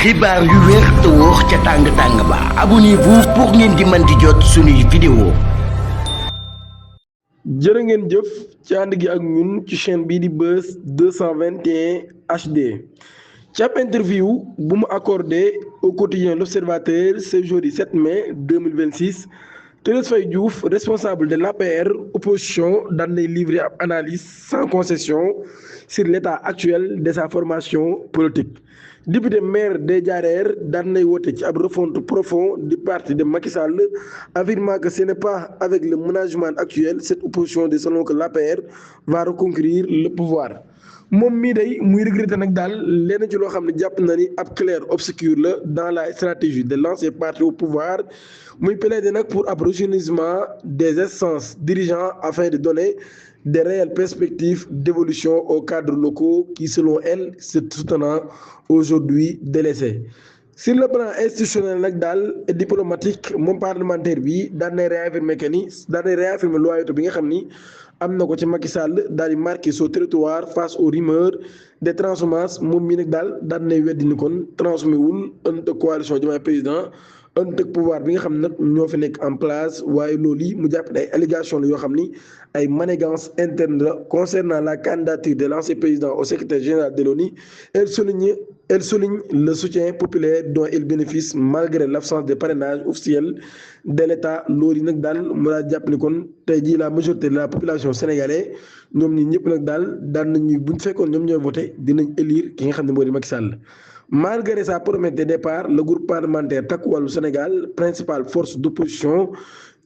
xibaar yu wér te wóor ca tàng ba abonnez-vous pour ngeen di mën di jot suñuy vidéo. jërë ngeen jëf ci ànd gi ak ñun ci chaîne bii di Buzz 221 HD ci ab interview bu mu accordé au quotidien L'Observateur ce jeudi 7 mai 2026 Thérèse Faye Diouf responsable de l'APR opposition daan nay livrer ab analyse sans concession sur l'état actuel de sa formation politique. Député maire de Diarère daan nay woote ci ab refonte profond du parti de Macky Sall, affirmant que ce n'est pas avec le management actuel cette opposition de selon que l'APR va reconquérir le pouvoir. moom mii day muy regretté nag daal lenn ci loo xam ne jàpp na ni ab clair obscur la dans la stratégie de l'ancien parti au pouvoir muy plaider nag pour ab rajeunissement des instances dirigeants afin de donner des réelles perspectives d'évolution aux cadres locaux qui selon elle se soutenant aujourd'hui délaissés. Sur le plan institutionnel nag daal et diplomatique moom parlementaire bi daan nay réaffirmer que ni daan nay réaffirmer loyauté bi nga xam ni am na ko ci Macky Sall daal di marqué son territoire face aux rumeurs des transhumances moom mii nag daal daan nay weddi ni kon transmis wul ënt coalition Diomaye président ënt pouvoir bi nga xam nag ñoo fi nekk en place waaye loolu yi mu jàpp ay allégations la yoo xam ni ay manigance interne la concernant la candidature de l'ancien président au secrétaire général de l'ONU. Elle souligne le soutien populaire dont il bénéficie malgré l'absence de parrainage officiel de l'État. loolu yi nag daal mu daa jàpp ni kon tey jii la majorité de la population sénégalaise ñoom ñi ñëpp nag daal daan nañuy buñ fekkoon ñoom ñooy voté dinañ élire ki nga xam ne moo di Macky Sall. Malgré sa promesse de départ, le groupe parlementaire Takku Wallu Sénégal, principale force d'opposition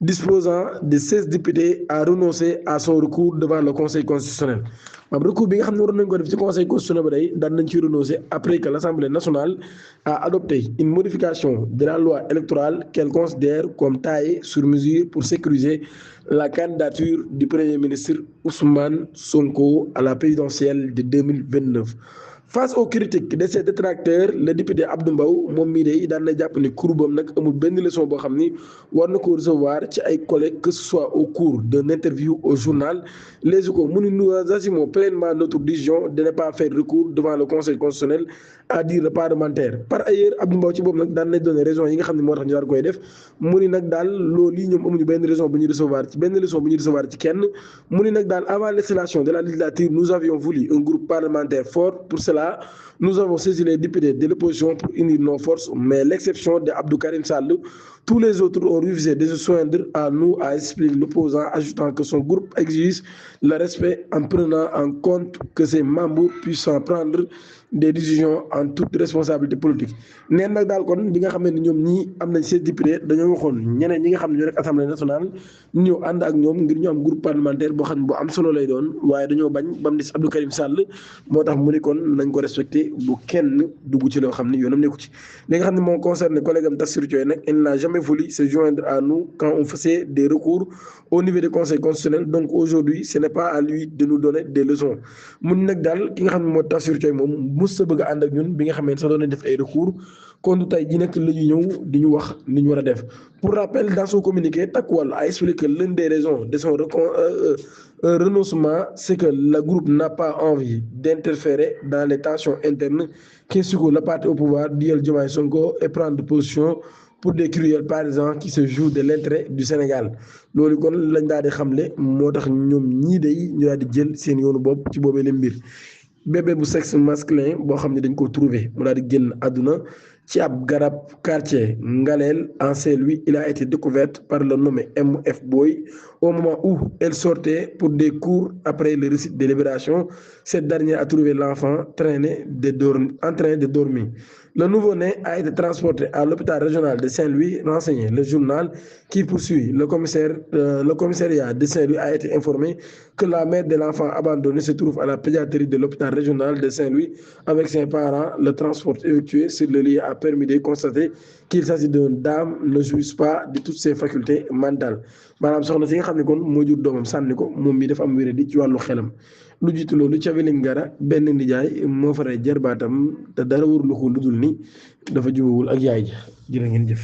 disposant de 16 députés, a renoncé à son recours devant le Conseil constitutionnel. maanaam recours bi nga xam ne waroon nañu ko def ci Conseil constitutionnel ba day daan nañ ci renoncer après que l'Assemblée nationale a adopté une modification de la loi électorale qu'elle considère comme taillée sur mesure pour sécuriser la candidature du Premier ministre Ousmane Sonko à la présidentielle de 2029. Face aux critiques de ses détracteurs le député Abdou Mbow moom mii de daan na jàpp ni kurbam nag amul benn leçon boo xam ni war na ko recevoir ci ay collègues que ce soit au cours d'un interview au journal Les Échos mu ni nous assumons pleinement notre décision de ne pas faire recours devant le Conseil constitutionnel, a dit le parlementaire. Par ailleurs Abdou Mbow ci boobu nag daan na donné raison yi nga xam ne moo tax ñu war koy def mu ni nag daal loolu yi ñoom amuñu benn raison bu ñuy recevoir ci benn leçon bu ñuy recevoir ci kenn mu ni nag daal avant l'installation de la législature nous avions voulu un groupe parlementaire fort. Pour cela nous avons saisi les députés de l'opposition pour unir nos forces, mais l'exception de Abdou Karim Sall, tous les autres ont refusé de se joindre à nous, a expliqué l'opposant, ajoutant que son groupe exige le respect en prenant en compte que ses membres puissent en prendre des décisions en toute responsabilité politique. neen nag daal kon bi nga xam ne ñoom ñii am nañ 16 députés dañoo waxoon ñeneen ñi nga xam ne ñoo nekk assemblée nationale ñu ñëw ànd ak ñoom ngir ñu am groupe parlementaire boo xam ne bu am solo lay doon waaye dañoo bañ ba mu des Abdou Karim Sall moo tax mu ni kon nañ ko respecté bu kenn dugg ci loo xam ne yoonam nekku ci. li nga xam ne moo concerne collègue am Tassirou Thioye nag il n'a jamais voulu se joindre à nous quand on faisait des recours au niveau du Conseil constitutionnel, donc aujourd'hui ce n'est pas à lui de nous donner des leçons. mun nag daal ki nga xam ne moo Tassirou Thioye moom mos sa bëgg a ànd ak ñun bi nga xam ne sax doon def ay recours kon tey jii nag la ñu ñëw di ñu wax li ñu war a def. Pour rappel, dans son communiqué, Takku Wallu a expliqué que l'une des raisons de son renoncement, c'est que le groupe n'a pas envie d'interférer dans les tensions internes qui secouent le parti au pouvoir d'Iel Diomaye Sonko et prendre position pour des cruels partisans qui se jouent de l'intérêt du Sénégal. loolu kon lañ daal di xamle moo tax ñoom ñii day ñu daal di jël seen yoonu bopp ci boobee leen mbir. Bébé bu sexe masculin boo xam ne dañ ko trouvé mu daal di génn àdduna ci ab garab quartier Ngalel en Saint-Louis. Il a été découverte par le nommé MF Boy au moment où elle sortait pour des cours après le récit de libération. Cette dernière a trouvé l'enfant en train de dormir. Le nouveau-né a été transporté à l'hôpital régional de Saint-Louis, renseigné le journal qui poursuit. Le commissariat de Saint-Louis a été informé que la mère de l'enfant abandonné se trouve à la pédiatrie de l'hôpital régional de Saint-Louis avec ses parents. Le transport effectué sur le lieu a permis de constater qu'il s'agit d'une dame ne jouisse pas de toutes ses facultés mentales. maanaam soxna si nga xam ne kon moo jur doomam sànni ko moom mi dafa am wéradi ci wàllu xelam. lu jiitu loolu ca Vélingara benn nijaay moo faree jarbaatam te dara warul ko lu dul ni dafa jubawul ak yaay ja jërë ngeen jëf.